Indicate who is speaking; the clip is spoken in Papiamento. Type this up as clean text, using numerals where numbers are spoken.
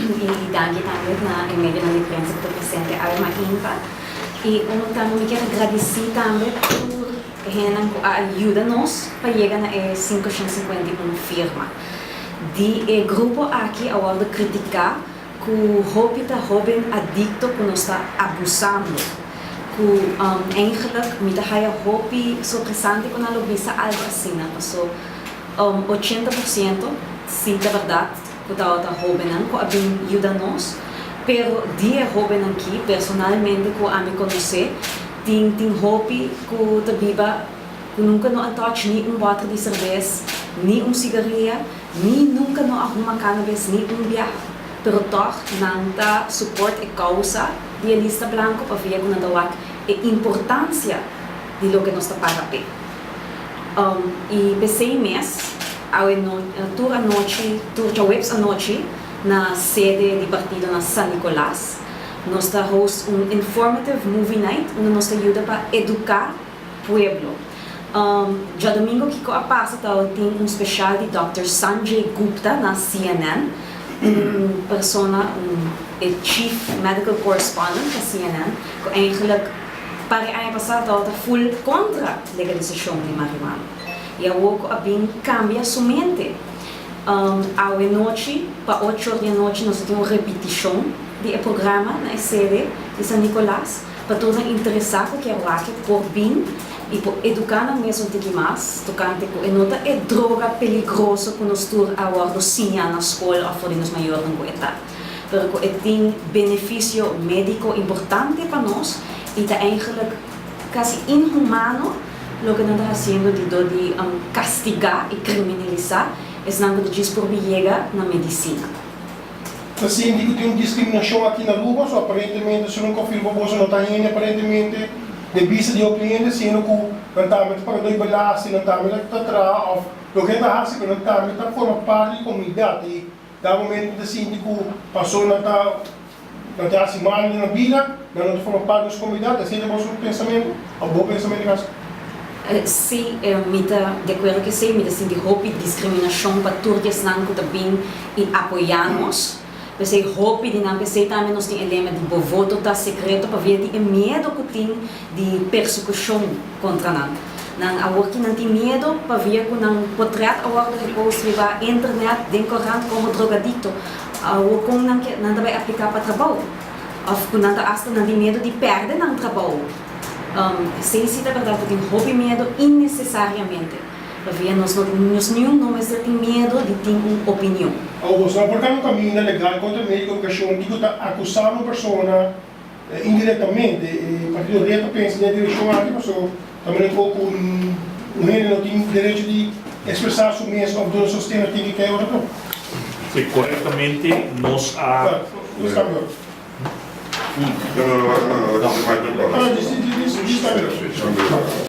Speaker 1: Y danki tambe na e medionan di prensa cu ta presente awe mainta. Y uno tambe mi kier a gradici tambe tur e hendenan cu a yuda nos pa yega na e 551 firma. Di e grupo aki a wordo critica cu hopi ta hoben adicto cu nos ta abusando. Cu eigenlijk mi ta haya hopi sorpresante cu nan lo bisa algo asina paso 80% si ta berdad cu tawata hobennan cu a bin yuda nos, pero di e hobennan ki personalmente cu ami conoce tin tin hopi cu ta biba cu nunca no a touch ni un boter di cerbes, ni un cigaria, ni nunca no a huma cannabis ni un biaha, pero toch nan ta support e causa di e lista blanco pavia cu nan ta wak e importancia di loke nos ta para p'e. Y p'esey mes, awe no, tur anochi, tur djaweps anochi, na sede di partido na San Nicolas, nos ta host un informative movie night unda nos ta yuda pa educa pueblo. Djadomingo kico a pasa tabatin un special di Dòkter Sanjay Gupta na CNN, un persona, un e chief medical correspondent pa CNN, cu eigenlijk par di aña pasa tabata full contra legalisacion di marihuana. Y awor cu a bin cambia su mente. Awe nochi pa ocho or di anochi nos ta tin un repeticion di e programa na e sede di San Nicolas pa tur nan interesa cu kier wak por bin y por educa nan mes un tiki mas tocante cu e no ta e droga peligroso cu nos tur a wordo siña na scol of for di nos mayornan cu e ta, pero cu e tin beneficio medico importante pa nos y ta eigenlijk casi inhumano loke nan ta haciendo di dor di castiga y criminalisa esnan cu ta djis purbi yega na medicina.
Speaker 2: Ta sinti cu tin un discriminacion aki na Aruba, so aparentemente si no confirma boso no ta hende aparentemente den bista di hopi hende, siendo cu nan tambe ta paga doy belasting, nan tambe ta traha of loke nan ta haci pero nan tambe ta forma parti di comunidad y da momento ta sinti cu paso nan ta Nan ta hasi mal den nan bida, nan no ta forma parti di nos komunidat. Esei ta boso pensamentu òf bo pensamentu en kaso?
Speaker 1: Sí, mi ta di akuerdo ku esei. Mi ta sinti hopi diskriminashon pa tur di esnan ku ta bin i apoyá nos. P'esei hopi di nan, p'esei tambe nos tin e lema di bo voto ta sekreto pabia di e miedu ku tin di persekushon kontra nan. Nan awor ki nan tin miedu pabia ku nan potrèt a wòrdu repost riba internet, den korant komo drogadikto. Awor kon nan ke nan ta bai apliká pa trabou? Òf ku nan ta asta nan tin miedu di pèrdè nan trabou? Esei si ta bèrdat ku tin hopi miedu innesesariamente. Pabia nos no nos niun no mester tin miedu di tin un opinion.
Speaker 2: Awor boso no por ta un kaminda legal kontra medio di komunikashon kiko ta akusá un persona Indirectamente e partido red ta pensa den e direccion aki paso ta mira cu un hende no tin derecho di expresa su mes of duna sosten of tin ki kei ora no.
Speaker 3: Si corectamente nos a.
Speaker 2: No, no, no, no, no, no, no, no, no, no, no, no, no, no, no, no, no, no, no, no.